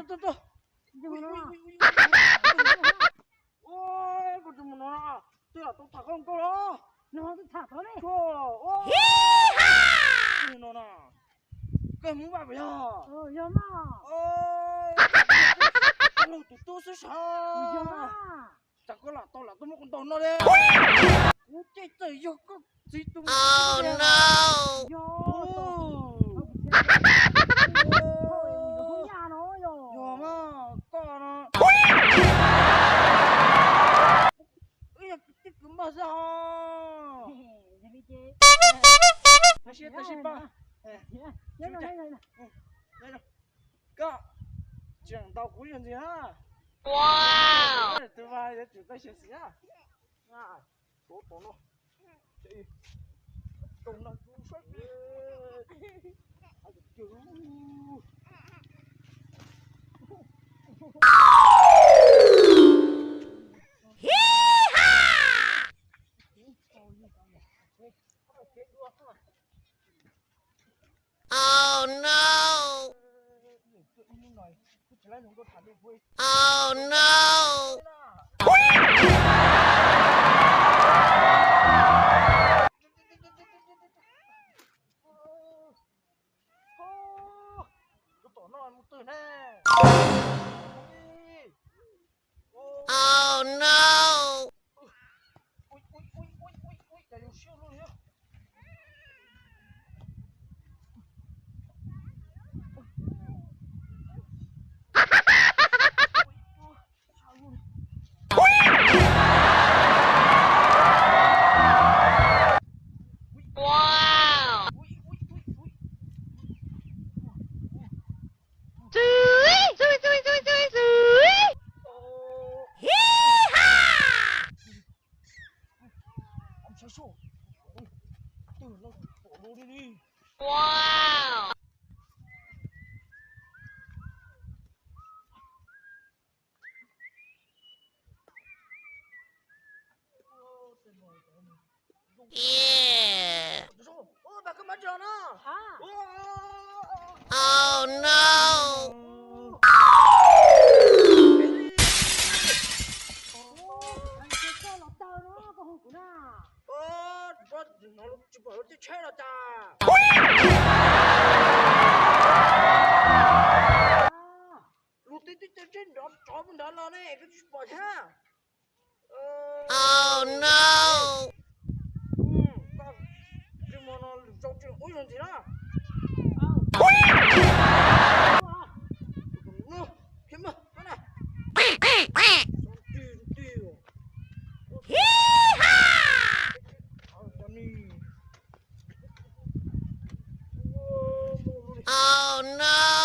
Tuaj, tuaj, tuaj. Ua, koj tsis mus no na, twb lam tau tham koj nkauj los. No twb tham tau ne. No na, koj Hmoob Vaj puas yog? Yog mas. Koj lug tus tub xwb sav. Yog mas. Tsam koj lam tau lam tuaj muab koj ntaus no li. Kuv ces txawm yog koj txiv tus. Yog. Yog mas koj no. Wb yog kwv tij kwv npawg xwb hos. Tag sib tag sib pab. Koj tseem ntaus kuv ib zaug ntxiv na. Tus vas yuav tsum tau xyuam xim na. Kuv pom no. Tus no tus saib. Oh no! Oh no! Tus tom no mus twg ne? Oh no! Ui, ui, ui, ui, ui, ui, cas yus siab luaj li. Wow! Wow! Yeah. Oh no. Tsis pom lub teb tsheb los cas? Lub teb teb caw tsheb nrov rov mus nrad los ne, koj tsis pom thiab. Oh no. Koj tsis mus no lwm zaus tsis ua ib zaug ntxiv na. Oh no.